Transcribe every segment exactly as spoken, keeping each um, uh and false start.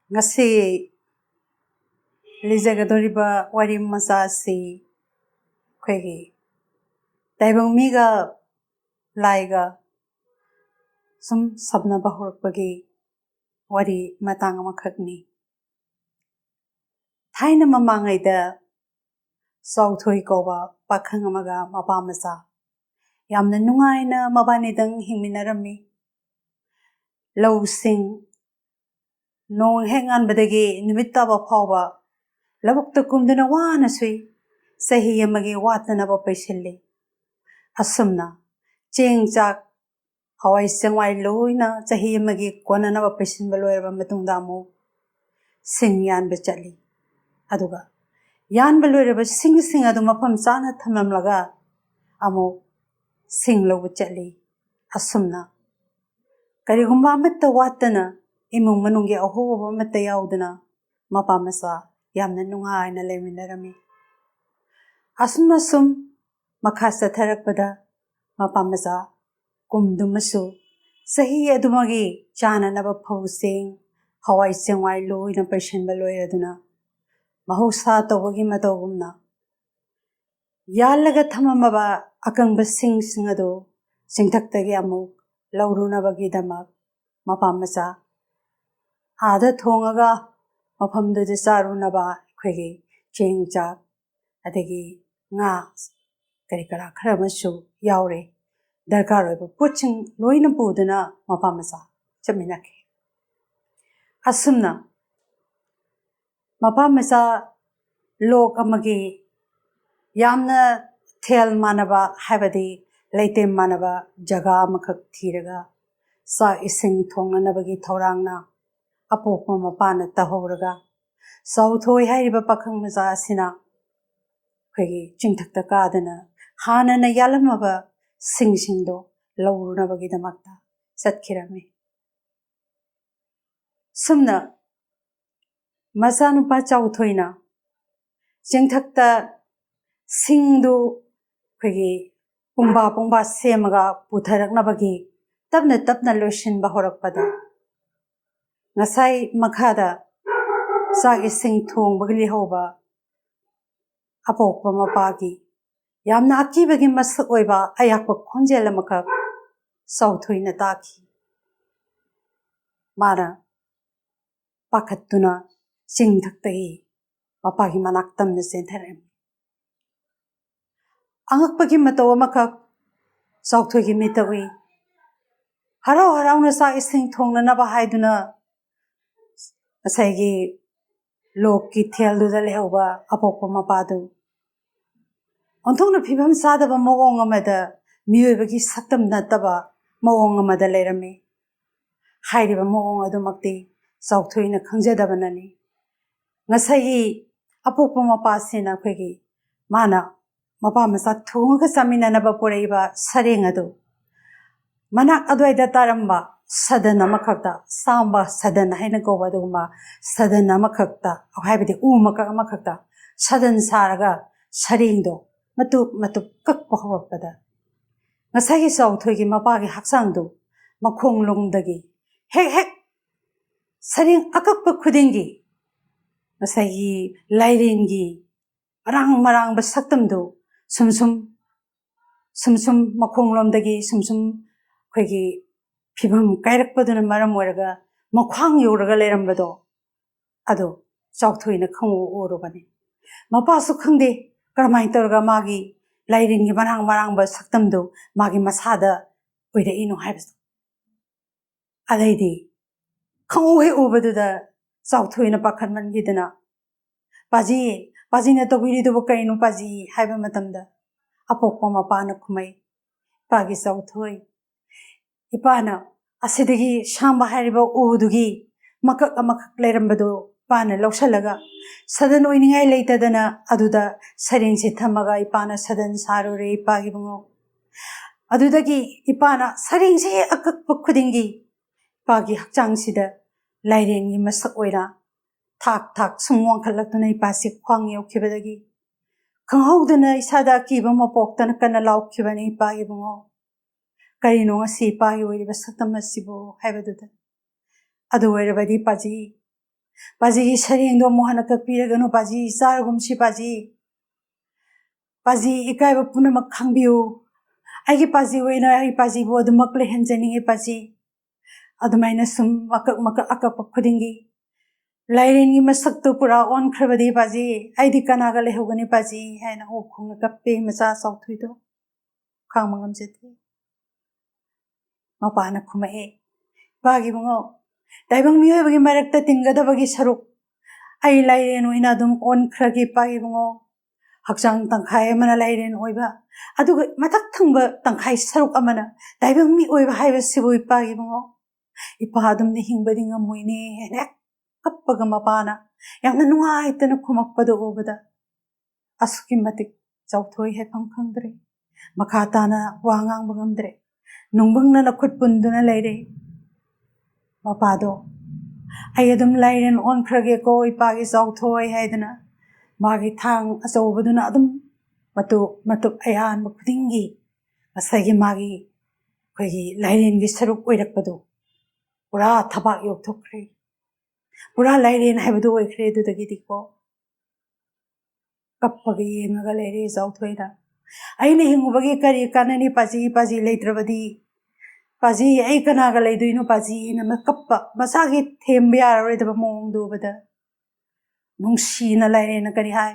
ꯉꯁꯤ ꯂꯤꯖꯒꯗꯧꯔꯤꯕ ꯋꯥꯔꯤ ꯃꯆꯥ ꯑꯁꯤ ꯑꯩꯈꯣꯏꯒꯤ ꯇꯥꯏꯕꯪ ꯃꯤꯒ ꯂꯥꯏꯒ ꯁꯨꯝ ꯁꯝꯅꯕ ꯍꯧꯔꯛꯄꯒꯤ ꯋꯥꯔꯤ ꯃꯇꯥꯡ ꯑꯃꯈꯛꯅꯤ꯫ ꯊꯥꯏꯅ ꯃꯃꯥꯡꯉꯩꯗ ꯆꯥꯎꯊꯣꯏ ꯀꯧꯕ ꯄꯥꯈꯪ ꯑꯃꯒ ꯃꯄꯥ ꯃꯆꯥ ꯌꯥꯝꯅ ꯅꯨꯡꯉꯥꯏꯅ ꯃꯕꯥꯅꯤꯗꯪ ꯍꯤꯡꯃꯤꯟꯅꯔꯝꯃꯤ꯫ ꯂꯧꯁꯤꯡ ꯅꯣꯡ ꯍꯦꯛ ꯉꯥꯟꯕꯗꯒꯤ ꯅꯨꯃꯤꯠ ꯇꯥꯕ ꯐꯥꯎꯕ ꯂꯧꯕꯨꯛꯇ ꯀꯨꯝꯗꯨꯅ ꯋꯥꯅ ꯁꯨꯏ꯫ ꯆꯍꯤ ꯑꯃꯒꯤ ꯋꯥꯠꯇꯅꯕ ꯄꯩꯁꯤꯜꯂꯤ꯫ ꯑꯁꯨꯝꯅ ꯆꯦꯡ ꯆꯥꯛ, ꯍꯋꯥꯏ ꯆꯦꯡꯋꯥꯏ ꯂꯣꯏꯅ ꯆꯍꯤ ꯑꯃꯒꯤ ꯀꯣꯟꯅꯅꯕ ꯄꯩꯁꯤꯟꯕ ꯂꯣꯏꯔꯕ ꯃꯇꯨꯡꯗ ꯑꯃꯨꯛ ꯁꯤꯡ ꯌꯥꯟꯕ ꯆꯠꯂꯤ꯫ ꯑꯗꯨꯒ ꯌꯥꯟꯕ ꯂꯣꯏꯔꯕ ꯁꯤꯡꯁꯤꯡ ꯑꯗꯨ ꯃꯐꯝ ꯆꯥꯅ ꯊꯝꯂꯝꯂꯒ ꯑꯃꯨꯛ ꯁꯤꯡ ꯂꯧꯕ ꯆꯠꯂꯤ꯫ ꯑꯁꯨꯝꯅ ꯀꯔꯤꯒꯨꯝꯕ ꯑꯃꯠꯇ ꯋꯥꯠꯇꯅ, ꯏꯃꯨꯡ ꯃꯅꯨꯡꯒꯤ ꯑꯍꯣꯕ ꯑꯃꯠꯇ ꯌꯥꯎꯗꯅ ꯃꯄꯥ ꯃꯆꯥ ꯌꯥꯝꯅ ꯅꯨꯡꯉꯥꯏꯅ ꯂꯩꯃꯤꯟꯅꯔꯝꯃꯤ꯫ ꯑꯁꯨꯝ ꯑꯁꯨꯝ ꯃꯈꯥ ꯆꯠꯊꯔꯛꯄꯗ ꯃꯄꯥ ꯃꯆꯥ ꯀꯨꯝꯗꯨꯃꯁꯨ ꯆꯍꯤ ꯑꯗꯨꯃꯒꯤ ꯆꯥꯅꯅꯕ ꯐꯧ ꯆꯦꯡ, ꯍꯋꯥꯏ ꯆꯦꯡꯋꯥꯏ ꯂꯣꯏꯅ ꯄꯩꯁꯤꯟꯕ ꯂꯣꯏꯔꯗꯨꯅ ꯃꯍꯧꯁꯥ ꯇꯧꯕꯒꯤ ꯃꯇꯧꯒꯨꯝꯅ ꯌꯥꯜꯂꯒ ꯊꯝꯃꯝꯃꯕ ꯑꯀꯪꯕ ꯁꯤꯡꯁꯤꯡ ꯑꯗꯨ ꯆꯤꯡꯊꯛꯇꯒꯤ ꯑꯃꯨꯛ ꯂꯧꯔꯨꯅꯕꯒꯤꯗꯃꯛ ꯃꯄꯥ ꯃꯆꯥ ꯑꯥꯗ ꯊꯣꯡꯉꯒ ꯃꯐꯝꯗꯨꯗ ꯆꯥꯔꯨꯅꯕ ꯑꯩꯈꯣꯏꯒꯤ ꯆꯦꯡ ꯆꯥꯛ, ꯑꯗꯒꯤ ꯉꯥ, ꯀꯔꯤ ꯀꯔꯥ ꯈꯔ ꯑꯃꯁꯨ ꯌꯥꯎꯔꯦ꯫ ꯗꯔꯀꯥꯔ ꯑꯣꯏꯕ ꯄꯣꯠꯁꯤꯡ ꯂꯣꯏꯅ ꯄꯨꯗꯨꯅ ꯃꯄꯥ ꯃꯆꯥ ꯆꯠꯃꯤꯟꯅꯈꯤ꯫ ꯑꯁꯨꯝꯅ ꯃꯄꯥ ꯃꯆꯥ ꯂꯣꯛ ꯑꯃꯒꯤ ꯌꯥꯝꯅ ꯊꯦꯜ ꯃꯥꯟꯅꯕ, ꯍꯥꯏꯕꯗꯤ ꯂꯩꯇꯦꯝ ꯃꯥꯟꯅꯕ ꯖꯒꯥ ꯑꯃꯈꯛ ꯊꯤꯔꯒ ꯆꯥꯛ ꯏꯁꯤꯡ ꯊꯣꯡꯅꯅꯕꯒꯤ ꯊꯧꯔꯥꯡꯅ ꯑꯄꯣꯛꯄ ꯃꯄꯥꯅ ꯇꯧꯍꯧꯔꯒ, ꯆꯥꯎꯊꯣꯏ ꯍꯥꯏꯔꯤꯕ ꯄꯥꯈꯪ ꯃꯆꯥ ꯑꯁꯤꯅ ꯑꯩꯈꯣꯏꯒꯤ ꯆꯤꯡꯊꯛꯇ ꯀꯥꯗꯅ ꯍꯥꯟꯅꯅ ꯌꯥꯜꯂꯝꯃꯕ ꯁꯤꯡꯁꯤꯡꯗꯣ ꯂꯧꯔꯨꯅꯕꯒꯤꯗꯃꯛꯇ ꯆꯠꯈꯤꯔꯝꯃꯤ꯫ ꯁꯨꯝꯅ ꯃꯆꯥꯅꯨꯄꯥ ꯆꯥꯎꯊꯣꯏꯅ ꯆꯤꯡꯊꯛꯇ ꯁꯤꯡꯗꯨ ꯑꯩꯈꯣꯏꯒꯤ ꯄꯨꯡꯕꯥ ꯄꯨꯡꯕꯥ ꯁꯦꯝꯃꯒ ꯄꯨꯊꯔꯛꯅꯕꯒꯤ ꯇꯞꯅ ꯇꯞꯅ ꯂꯣꯏꯁꯤꯟꯕ ꯍꯧꯔꯛꯄꯗ, ꯉꯁꯥꯏ ꯃꯈꯥꯗ ꯆꯥꯛ ꯏꯁꯤꯡ ꯊꯣꯡꯕꯒꯤ ꯂꯩꯍꯧꯕ ꯑꯄꯣꯛꯄ ꯃꯄꯥꯒꯤ ꯌꯥꯝꯅ ꯑꯀꯤꯕꯒꯤ ꯃꯁꯛ ꯑꯣꯏꯕ ꯑꯌꯥꯛꯄ ꯈꯣꯟꯖꯦꯜ ꯑꯃꯈꯛ ꯆꯥꯎꯊꯣꯏꯅ ꯇꯥꯈꯤ꯫ ꯃꯥꯅ ꯄꯥꯈꯠꯇꯨꯅ ꯆꯤꯡꯊꯛꯇꯒꯤ ꯃꯄꯥꯒꯤ ꯃꯅꯥꯛ ꯇꯝꯅ ꯆꯦꯟꯊꯔꯛꯏ꯫ ꯑꯉꯛꯄꯒꯤ ꯃꯇꯧ ꯑꯃꯈꯛ ꯆꯥꯎꯊꯣꯏꯒꯤ ꯃꯤꯠꯇ ꯎꯏ꯫ ꯍꯔꯥꯎ ꯍꯔꯥꯎꯅ ꯆꯥꯛ ꯏꯁꯤꯡ ꯊꯣꯡꯅꯅꯕ ꯍꯥꯏꯗꯨꯅ ꯉꯁꯥꯏꯒꯤ ꯂꯣꯛꯀꯤ ꯊꯦꯜꯗꯨꯗ ꯂꯩꯍꯧꯕ ꯑꯄꯣꯛꯄ ꯃꯄꯥꯗꯨ ꯑꯣꯟꯊꯣꯛꯅ ꯐꯤꯕꯝ ꯆꯥꯗꯕ ꯃꯑꯣꯡ ꯑꯃꯗ, ꯃꯤꯑꯣꯏꯕꯒꯤ ꯁꯛꯇꯝ ꯅꯠꯇꯕ ꯃꯑꯣꯡ ꯑꯃꯗ ꯂꯩꯔꯝꯃꯤ꯫ ꯍꯥꯏꯔꯤꯕ ꯃꯑꯣꯡ ꯑꯗꯨꯃꯛꯇꯤ ꯆꯥꯎꯊꯣꯏꯅ ꯈꯪꯖꯗꯕꯅꯅꯤ꯫ ꯉꯁꯥꯏꯒꯤ ꯑꯄꯣꯛꯄ ꯃꯄꯥꯁꯤꯅ ꯑꯩꯈꯣꯏꯒꯤ ꯃꯥꯅ ꯃꯄꯥ ꯃꯆꯥ ꯊꯣꯡꯉꯒ ꯆꯥꯃꯤꯟꯅꯅꯕ ꯄꯨꯔꯛꯏꯕ ꯁꯔꯦꯡ ꯑꯗꯨ ꯃꯅꯥꯛ ꯑꯗꯨꯋꯥꯏꯗ ꯇꯥꯔꯝꯕ ꯁꯗꯟ ꯑꯃꯈꯛꯇ, ꯆꯥꯝꯕ ꯁꯗꯟ ꯍꯥꯏꯅ ꯀꯧꯕ ꯑꯗꯨꯒꯨꯝꯕ ꯁꯗꯟ ꯑꯃꯈꯛꯇ, ꯍꯥꯏꯕꯗꯤ ꯎ ꯃꯀꯛ ꯑꯃꯈꯛꯇ ꯁꯗꯟ ꯁꯥꯔꯒ ꯁꯔꯦꯡꯗꯣ ꯃꯇꯨꯞ ꯃꯇꯨꯞ ꯀꯛꯄ ꯍꯧꯔꯛꯄꯗ, ꯉꯁꯥꯏꯒꯤ ꯆꯥꯎꯊꯣꯏꯒꯤ ꯃꯄꯥꯒꯤ ꯍꯛꯆꯥꯡꯗꯨ ꯃꯈꯣꯡ ꯂꯣꯝꯗꯒꯤ ꯍꯦꯛ ꯍꯦꯛ ꯁꯔꯦꯡ ꯑꯀꯛꯄ ꯈꯨꯗꯤꯡꯒꯤ ꯉꯁꯥꯏꯒꯤ ꯂꯥꯏꯔꯦꯟꯒꯤ ꯑꯔꯥꯡ ꯃꯔꯥꯡꯕ ꯁꯛꯇꯝꯗꯨ ꯁꯨꯝ ꯁꯨꯝ, ꯁꯨꯝ ꯁꯨꯝ ꯃꯈꯣꯡꯂꯣꯝꯗꯒꯤ ꯁꯨꯝ ꯁꯨꯝ ꯑꯩꯈꯣꯏꯒꯤ ꯐꯤꯕꯝ ꯀꯥꯏꯔꯛꯄꯗꯨꯅ ꯃꯔꯝ ꯑꯣꯏꯔꯒ ꯃꯈ꯭ꯋꯥꯡ ꯌꯧꯔꯒ ꯂꯩꯔꯝꯕꯗꯣ, ꯑꯗꯣ ꯆꯥꯎꯊꯣꯏꯅ ꯈꯪꯎ ꯎꯔꯨꯕꯅꯤ꯫ ꯃꯄꯥꯁꯨ ꯈꯪꯗꯦ ꯀꯔꯝꯍꯥꯏꯅ ꯇꯧꯔꯒ ꯃꯥꯒꯤ ꯂꯥꯏꯔꯦꯟꯒꯤ ꯃꯔꯥꯡ ꯃꯔꯥꯡꯕ ꯁꯛꯇꯝꯗꯨ ꯃꯥꯒꯤ ꯃꯁꯥꯗ ꯑꯣꯏꯔꯛꯏꯅꯣ ꯍꯥꯏꯕꯁꯨ꯫ ꯑꯗꯩꯗꯤ ꯈꯪꯎ ꯍꯦꯛ ꯎꯕꯗꯨꯗ ꯆꯥꯎꯊꯣꯏꯅ ꯄꯥꯈꯠꯃꯟꯈꯤꯗꯅ, "ꯄꯥꯖꯤ, ꯄꯥꯖꯤꯅ ꯇꯧꯕꯤꯔꯤꯗꯨꯕꯨ ꯀꯩꯅꯣ ꯄꯥꯖꯤ?" ꯍꯥꯏꯕ ꯃꯇꯝꯗ ꯑꯄꯣꯛꯄ ꯃꯄꯥꯅ ꯈꯨꯝꯃꯩ, "ꯏꯄꯥꯒꯤ ꯆꯥꯎꯊꯣꯏ, ꯏꯄꯥꯅ ꯑꯁꯤꯗꯒꯤ ꯁꯥꯝꯕ ꯍꯥꯏꯔꯤꯕ ꯎꯗꯨꯒꯤ ꯃꯀꯛ ꯑꯃꯈꯛ ꯂꯩꯔꯝꯕꯗꯨ ꯏꯄꯥꯅ ꯂꯧꯁꯤꯜꯂꯒ ꯁꯗꯟ ꯑꯣꯏꯅꯤꯡꯉꯥꯏ ꯂꯩꯇꯗꯅ ꯑꯗꯨꯗ ꯁꯔꯦꯡꯁꯦ ꯊꯝꯃꯒ ꯏꯄꯥꯅ ꯁꯗꯟ ꯁꯥꯔꯨꯔꯦ ꯏꯄꯥꯒꯤ ꯏꯕꯨꯡꯉꯣ꯫ ꯑꯗꯨꯗꯒꯤ ꯏꯄꯥꯅ ꯁꯔꯦꯡꯁꯦ ꯍꯦꯛ ꯑꯀꯛꯄ ꯈꯨꯗꯤꯡꯒꯤ ꯏꯄꯥꯒꯤ ꯍꯛꯆꯥꯡꯁꯤꯗ ꯂꯥꯏꯔꯦꯟꯒꯤ ꯃꯁꯛ ꯑꯣꯏꯅ ꯊꯥꯛ ꯊꯥꯛ ꯁꯨꯝ ꯋꯥꯡꯈꯠꯂꯛꯇꯨꯅ ꯏꯄꯥꯁꯤ ꯈ꯭ꯋꯥꯡ ꯌꯧꯈꯤꯕꯗꯒꯤ ꯈꯪꯍꯧꯗꯅ ꯏꯁꯥꯗ ꯑꯀꯤꯕ ꯑꯃ ꯄꯣꯛꯇꯅ ꯀꯟꯅ ꯂꯥꯎꯈꯤꯕꯅꯤ ꯏꯄꯥꯒꯤ ꯏꯕꯨꯡꯉꯣ꯫ ꯀꯔꯤꯅꯣ ꯉꯁꯤ ꯏꯄꯥꯒꯤ ꯑꯣꯏꯔꯤꯕ ꯁꯛꯇꯝ ꯑꯁꯤꯕꯨ?" ꯍꯥꯏꯕꯗꯨꯗ ꯑꯗꯨ ꯑꯣꯏꯔꯕꯗꯤ ꯄꯥꯖꯤ, ꯄꯥꯖꯤꯒꯤ ꯁꯔꯦꯡꯗꯣ ꯑꯃꯨꯛ ꯍꯟꯅ ꯀꯛꯄꯤꯔꯒꯅꯨ ꯄꯥꯖꯤ, ꯆꯥꯔꯒꯨꯝꯁꯤ ꯄꯥꯖꯤ꯫ ꯄꯥꯖꯤ, ꯏꯀꯥꯏꯕ ꯄꯨꯝꯅꯃꯛ ꯈꯪꯕꯤꯌꯨ꯫ ꯑꯩꯒꯤ ꯄꯥꯖꯤ ꯑꯣꯏꯅ ꯑꯩ ꯄꯥꯖꯤꯕꯨ ꯑꯗꯨꯃꯛ ꯂꯩꯍꯟꯖꯅꯤꯡꯉꯤ ꯄꯥꯖꯤ꯫ ꯑꯗꯨꯃꯥꯏꯅ ꯁꯨꯝ ꯑꯀꯛ ꯃꯀꯛ ꯑꯀꯛꯄ ꯈꯨꯗꯤꯡꯒꯤ ꯂꯥꯏꯔꯦꯟꯒꯤ ꯃꯁꯛꯇꯨ ꯄꯨꯔꯥ ꯑꯣꯟꯈ꯭ꯔꯕꯗꯤ ꯄꯥꯖꯤ, ꯑꯩꯗꯤ ꯀꯅꯥꯒ ꯂꯩꯍꯧꯒꯅꯤ ꯄꯥꯖꯤ ꯍꯥꯏꯅ ꯑꯣꯛ ꯈꯣꯡꯅ ꯀꯞꯄꯦ ꯃꯆꯥ ꯆꯥꯎꯊꯣꯏꯗꯣ꯫ ꯈꯥꯡꯕ ꯉꯝꯖꯗꯦ꯫ ꯃꯄꯥꯅ ꯈꯨꯝꯃꯛꯑꯦ, ꯏꯄꯥꯒꯤ ꯏꯕꯨꯡꯉꯣ, ꯇꯥꯏꯕꯪ ꯃꯤꯑꯣꯏꯕꯒꯤ ꯃꯔꯛꯇ ꯇꯤꯟꯒꯗꯕꯒꯤ ꯁꯔꯨꯛ ꯑꯩ ꯂꯥꯏꯔꯦꯟ ꯑꯣꯏꯅ ꯑꯗꯨꯝ ꯑꯣꯟꯈ꯭ꯔꯒꯦ ꯏꯄꯥꯒꯤ ꯏꯕꯨꯡꯉꯣ꯫ ꯍꯛꯆꯥꯡ ꯇꯪꯈꯥꯏ ꯑꯃꯅ ꯂꯥꯏꯔꯦꯟ ꯑꯣꯏꯕ, ꯑꯗꯨꯒ ꯃꯊꯛ ꯊꯪꯕ ꯇꯪꯈꯥꯏ ꯁꯔꯨꯛ ꯑꯃꯅ ꯇꯥꯏꯕꯪ ꯃꯤ ꯑꯣꯏꯕ ꯍꯥꯏꯕꯁꯤꯕꯨ ꯏꯄꯥꯒꯤ ꯏꯕꯨꯡꯉꯣ, ꯏꯄꯥ ꯑꯗꯨꯝꯅ ꯍꯤꯡꯕꯗꯤ ꯉꯝꯃꯣꯏꯅꯦ ꯍꯥꯏꯅ ꯍꯦꯛ ꯀꯞꯄꯒ ꯃꯄꯥꯅ ꯌꯥꯝꯅ ꯅꯨꯡꯉꯥꯏꯇꯅ ꯈꯨꯝꯃꯛꯄꯗꯨ ꯎꯕꯗ ꯑꯁꯨꯛꯀꯤ ꯃꯇꯤꯛ ꯆꯥꯎꯊꯣꯏ ꯍꯥꯏꯐꯝ ꯈꯪꯗ꯭ꯔꯦ꯫ ꯃꯈꯥ ꯇꯥꯅ ꯋꯥ ꯉꯥꯡꯕ ꯉꯝꯗ꯭ꯔꯦ꯫ ꯅꯨꯡꯕꯪꯅ ꯂꯈꯨꯠ ꯄꯨꯟꯗꯨꯅ ꯂꯩꯔꯦ꯫ ꯃꯄꯥꯗꯣ, "ꯑꯩ ꯑꯗꯨꯝ ꯂꯥꯏꯔꯦꯟ ꯑꯣꯟꯈ꯭ꯔꯒꯦꯀꯣ ꯏꯄꯥꯒꯤ ꯆꯥꯎꯊꯣꯏ" ꯍꯥꯏꯗꯅ ꯃꯥꯒꯤ ꯊꯥꯡ ꯑꯆꯧꯕꯗꯨꯅ ꯑꯗꯨꯝ ꯃꯇꯨꯞ ꯃꯇꯨꯞ ꯑꯌꯥꯟꯕ ꯈꯨꯗꯤꯡꯒꯤ ꯉꯁꯥꯏꯒꯤ ꯃꯥꯒꯤ ꯑꯩꯈꯣꯏꯒꯤ ꯂꯥꯏꯔꯦꯟꯒꯤ ꯁꯔꯨꯛ ꯑꯣꯏꯔꯛꯄꯗꯣ ꯄꯨꯔꯥ ꯊꯕꯥꯛ ꯌꯧꯊꯣꯛꯈ꯭ꯔꯦ꯫ ꯄꯨꯔꯥ ꯂꯥꯏꯔꯦꯟ ꯍꯥꯏꯕꯗꯨ ꯑꯣꯏꯈ꯭ꯔꯦ ꯑꯗꯨꯗꯒꯤꯗꯤꯀꯣ꯫ ꯀꯞꯄꯒ ꯌꯦꯡꯉꯒ ꯂꯩꯔꯦ ꯆꯥꯎꯊꯣꯏꯅ꯫ "ꯑꯩꯅ ꯍꯤꯡꯉꯨꯕꯒꯤ ꯀꯔꯤ ꯀꯥꯟꯅꯅꯤ ꯄꯥꯖꯤ, ꯄꯥꯖꯤ ꯂꯩꯇ꯭ꯔꯕꯗꯤ? ꯄꯥꯖꯤ, ꯑꯩ ꯀꯅꯥꯒ ꯂꯩꯗꯣꯏꯅꯣ ꯄꯥꯖꯤꯅ?" ꯃ-, ꯀꯞꯄ, ꯃꯁꯥꯒꯤ ꯊꯦꯝꯕ ꯌꯥꯔꯔꯣꯏꯗꯕ ꯃꯑꯣꯡꯗꯨ ꯎꯕꯗ ꯅꯨꯡꯁꯤꯅ ꯂꯥꯏꯔꯦꯟꯅ ꯀꯔꯤ ꯍꯥꯏ?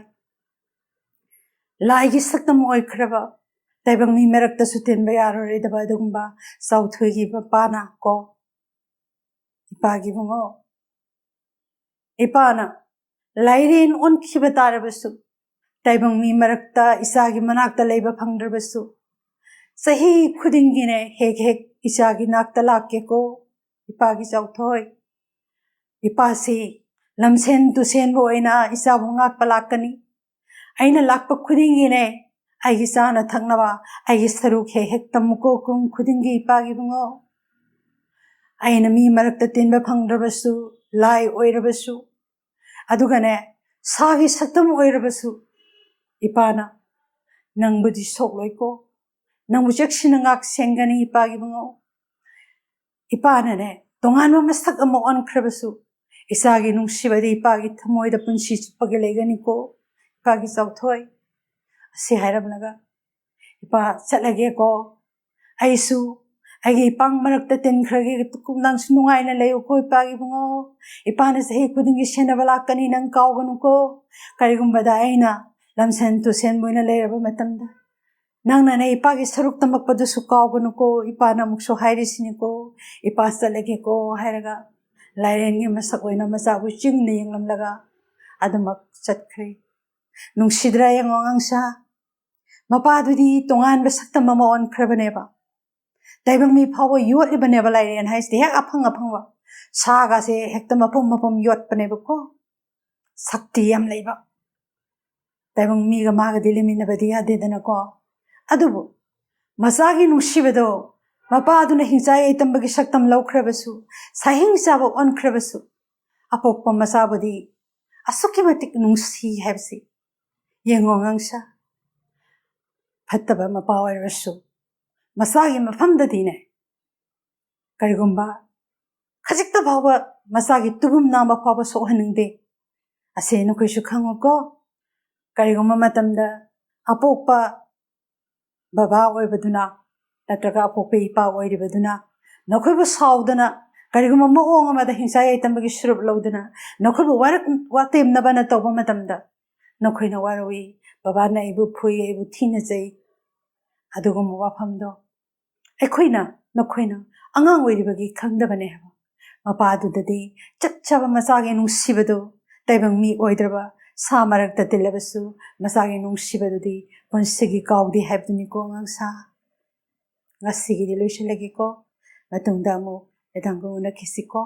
"ꯂꯥꯏꯒꯤ ꯁꯛꯇꯝ ꯑꯣꯏꯈ꯭ꯔꯕ, ꯇꯥꯏꯕꯪ ꯃꯤ ꯃꯔꯛꯇꯁꯨ ꯇꯤꯟꯕ ꯌꯥꯔꯔꯣꯏꯗꯕ ꯑꯗꯨꯒꯨꯝꯕ ꯆꯥꯎꯊꯣꯏꯒꯤ ꯃꯄꯥꯅ ꯀꯣ, ꯏꯄꯥꯒꯤ ꯏꯕꯨꯡꯉꯣ, ꯏꯄꯥꯅ ꯂꯥꯏꯔꯦꯟ ꯑꯣꯟꯈꯤꯕ ꯇꯥꯔꯕꯁꯨ, ꯇꯥꯏꯕꯪ ꯃꯤ ꯃꯔꯛꯇ ꯏꯆꯥꯒꯤ ꯃꯅꯥꯛꯇ ꯂꯩꯕ ꯐꯪꯗ꯭ꯔꯕꯁꯨ, ꯆꯍꯤ ꯈꯨꯗꯤꯡꯒꯤꯅꯦ ꯍꯦꯛ ꯍꯦꯛ ꯏꯆꯥꯒꯤ ꯅꯥꯛꯇ ꯂꯥꯛꯀꯦꯀꯣ, ꯏꯄꯥꯒꯤ ꯆꯥꯎꯊꯣꯏ꯫ ꯏꯄꯥꯁꯤ ꯂꯝꯁꯦꯟ ꯇꯨꯁꯦꯟꯕ ꯑꯣꯏꯅ ꯏꯆꯥꯕꯨ ꯉꯥꯛꯄ ꯂꯥꯛꯀꯅꯤ꯫ ꯑꯩꯅ ꯂꯥꯛꯄ ꯈꯨꯗꯤꯡꯒꯤꯅꯦ ꯑꯩꯒꯤ ꯆꯥꯅ ꯊꯛꯅꯕ, ꯑꯩꯒꯤ ꯁꯔꯨꯛ ꯍꯦꯛ ꯍꯦꯛ ꯇꯝꯃꯨꯀꯣ ꯀꯨꯝ ꯈꯨꯗꯤꯡꯒꯤ ꯏꯄꯥꯒꯤ ꯏꯕꯨꯡꯉꯣ꯫ ꯑꯩꯅ ꯃꯤ ꯃꯔꯛꯇ ꯇꯤꯟꯕ ꯐꯪꯗ꯭ꯔꯕꯁꯨ, ꯂꯥꯏ ꯑꯣꯏꯔꯕꯁꯨ, ꯑꯗꯨꯒꯅꯦ ꯁꯥꯒꯤ ꯁꯛꯇꯝ ꯑꯣꯏꯔꯕꯁꯨ, ꯏꯄꯥꯅ ꯅꯪꯕꯨꯗꯤ ꯁꯣꯛꯂꯣꯏꯀꯣ, ꯅꯪꯕꯨ ꯆꯦꯛꯁꯤꯟꯅ ꯉꯥꯛ ꯁꯦꯟꯒꯅꯤ ꯏꯄꯥꯒꯤ ꯏꯕꯨꯡꯉꯣ꯫ ꯏꯄꯥꯅꯅꯦ ꯇꯣꯉꯥꯟꯕ ꯃꯁꯛ ꯑꯃ ꯑꯣꯟꯈ꯭ꯔꯕꯁꯨ, ꯏꯆꯥꯒꯤ ꯅꯨꯡꯁꯤꯕꯗꯤ ꯏꯄꯥꯒꯤ ꯊꯃꯣꯏꯗ ꯄꯨꯟꯁꯤ ꯆꯨꯞꯄꯒꯤ ꯂꯩꯒꯅꯤꯀꯣ, ꯏꯄꯥꯒꯤ ꯆꯥꯎꯊꯣꯏ꯫ ꯑꯁꯤ ꯍꯥꯏꯔꯝꯂꯒ ꯏꯄꯥ ꯆꯠꯂꯒꯦꯀꯣ, ꯑꯩꯁꯨ ꯑꯩꯒꯤ ꯏꯄꯥꯡ ꯃꯔꯛꯇ ꯇꯤꯟꯈ꯭ꯔꯒꯦ, ꯅꯪꯁꯨ ꯅꯨꯡꯉꯥꯏꯅ ꯂꯩꯌꯨꯀꯣ ꯏꯄꯥꯒꯤ ꯏꯕꯨꯡꯉꯣ, ꯏꯄꯥꯅ ꯆꯍꯤ ꯈꯨꯗꯤꯡꯒꯤ ꯁꯦꯟꯅꯕ ꯂꯥꯛꯀꯅꯤ, ꯅꯪ ꯀꯥꯎꯒꯅꯨꯀꯣ꯫ ꯀꯔꯤꯒꯨꯝꯕꯗ ꯑꯩꯅ ꯂꯝꯁꯦꯟ ꯇꯨꯁꯦꯟꯕ ꯑꯣꯏꯅ ꯂꯩꯔꯕ ꯃꯇꯝꯗ ꯅꯪꯅ ꯅ ꯏꯄꯥꯒꯤ ꯁꯔꯨꯛ ꯇꯝꯃꯛꯄꯗꯨꯁꯨ ꯀꯥꯎꯒꯅꯨꯀꯣ, ꯏꯄꯥꯅ ꯑꯃꯨꯛꯁꯨ ꯍꯥꯏꯔꯤꯁꯤꯅꯤꯀꯣ, ꯏꯄꯥ ꯆꯠꯂꯒꯦꯀꯣ ꯍꯥꯏꯔꯒ ꯂꯥꯏꯔꯦꯟꯒꯤ ꯃꯁꯛ ꯑꯣꯏꯅ ꯃꯆꯥꯕꯨ ꯆꯤꯡꯅ ꯌꯦꯡꯂꯝꯂꯒ ꯑꯗꯨꯃꯛ ꯆꯠꯈ꯭ꯔꯦ꯫ ꯅꯨꯡꯁꯤꯗ꯭ꯔꯥ ꯌꯦꯡꯉꯣ ꯑꯉꯥꯡꯁꯥ, ꯃꯄꯥꯗꯨꯗꯤ ꯇꯣꯉꯥꯟꯕ ꯁꯛꯇꯝ ꯑꯃ ꯑꯣꯟꯈ꯭ꯔꯕꯅꯦꯕ꯫ ꯇꯥꯏꯕꯪ ꯃꯤ ꯐꯥꯎꯕ ꯌꯣꯠꯂꯤꯕꯅꯦꯕ ꯂꯥꯏꯔꯦꯟ ꯍꯥꯏꯁꯤꯗꯤ, ꯍꯦꯛ ꯑꯐꯪ ꯑꯐꯪꯕ ꯁꯥꯒꯁꯦ ꯍꯦꯛꯇ ꯃꯄꯨꯝ ꯃꯄꯨꯝ ꯌꯣꯠꯄꯅꯦꯕꯀꯣ꯫ ꯁꯛꯇꯤ ꯌꯥꯝ ꯂꯩꯕ꯫ ꯇꯥꯏꯕꯪ ꯃꯤꯒ ꯃꯥꯒꯗꯤ ꯂꯩꯃꯤꯟꯅꯕꯗꯤ ꯌꯥꯗꯦꯗꯅꯀꯣ꯫ ꯑꯗꯨꯕꯨ ꯃꯆꯥꯒꯤ ꯅꯨꯡꯁꯤꯕꯗꯣ, ꯃꯄꯥꯗꯨꯅ ꯍꯤꯡꯆꯥ ꯌꯥꯏꯇꯝꯕꯒꯤ ꯁꯛꯇꯝ ꯂꯧꯈ꯭ꯔꯕꯁꯨ, ꯁꯥꯍꯤꯡ ꯆꯥꯕ ꯑꯣꯟꯈ꯭ꯔꯕꯁꯨ, ꯑꯄꯣꯛꯄ ꯃꯆꯥꯕꯨꯗꯤ ꯑꯁꯨꯛꯀꯤ ꯃꯇꯤꯛ ꯅꯨꯡꯁꯤ ꯍꯥꯏꯕꯁꯤ ꯌꯦꯡꯉꯣ ꯑꯉꯥꯡꯁꯥ꯫ ꯐꯠꯇꯕ ꯃꯄꯥ ꯑꯣꯏꯔꯁꯨ ꯃꯆꯥꯒꯤ ꯃꯐꯝꯗꯗꯤꯅꯦ, ꯀꯔꯤꯒꯨꯝꯕ ꯈꯖꯤꯛꯇ ꯐꯥꯎꯕ ꯃꯆꯥꯒꯤ ꯇꯨꯕꯨꯝ ꯅꯥꯝꯕ ꯐꯥꯎꯕ ꯁꯣꯛꯍꯟꯅꯤꯡꯗꯦ꯫ ꯑꯁꯤ ꯅꯈꯣꯏꯁꯨ ꯈꯪꯉꯨꯀꯣ꯫ ꯀꯔꯤꯒꯨꯝꯕ ꯃꯇꯝꯗ ꯑꯄꯣꯛꯄ ꯕꯕꯥ ꯑꯣꯏꯕꯗꯨꯅ ꯅꯠꯇ꯭ꯔꯒ ꯑꯄꯣꯛꯄ ꯏꯄꯥ ꯑꯣꯏꯔꯤꯕꯗꯨꯅ ꯅꯈꯣꯏꯕꯨ ꯁꯥꯎꯗꯅ ꯀꯔꯤꯒꯨꯝꯕ ꯃꯑꯣꯡ ꯑꯃꯗ ꯍꯤꯡꯁꯥ ꯌꯥꯏꯇꯝꯕꯒꯤ ꯁꯨꯔꯨꯞ ꯂꯧꯗꯨꯅ ꯅꯈꯣꯏꯕꯨ ꯋꯥꯔꯛ-, ꯋꯥꯇꯦꯝꯅꯕꯅ ꯇꯧꯕ ꯃꯇꯝꯗ ꯅꯈꯣꯏꯅ ꯋꯥꯔꯧꯏ, "ꯕꯕꯥꯅ ꯑꯩꯕꯨ ꯐꯨꯏ, ꯑꯩꯕꯨ ꯊꯤꯅ ꯆꯩ"꯫ ꯑꯗꯨꯒꯨꯝꯕ ꯋꯥꯐꯝꯗꯣ ꯑꯩꯈꯣꯏꯅ, ꯅꯈꯣꯏꯅ ꯑꯉꯥꯡ ꯑꯣꯏꯔꯤꯕꯒꯤ ꯈꯪꯗꯕꯅꯦ ꯍꯥꯏꯕ꯫ ꯃꯄꯥꯗꯨꯗꯗꯤ ꯆꯞ ꯆꯥꯕ ꯃꯆꯥꯒꯤ ꯅꯨꯡꯁꯤꯕꯗꯣ ꯇꯥꯏꯕꯪ ꯃꯤ ꯑꯣꯏꯗ꯭ꯔꯕ ꯁꯥ ꯃꯔꯛꯇ ꯇꯤꯜꯂꯕꯁꯨ ꯃꯆꯥꯒꯤ ꯅꯨꯡꯁꯤꯕꯗꯨꯗꯤ ꯄꯨꯟꯁꯤꯒꯤ ꯀꯥꯎꯗꯦ ꯍꯥꯏꯕꯗꯨꯅꯤꯀꯣ ꯑꯉꯥꯡꯁꯥ꯫ ꯉꯁꯤꯒꯤꯗꯤ ꯂꯣꯏꯁꯤꯜꯂꯒꯦꯀꯣ꯫ ꯃꯇꯨꯡꯗ ꯑꯃꯨꯛ ꯃꯦꯗꯥꯝꯒ ꯎꯅꯈꯤꯁꯤꯀꯣ꯫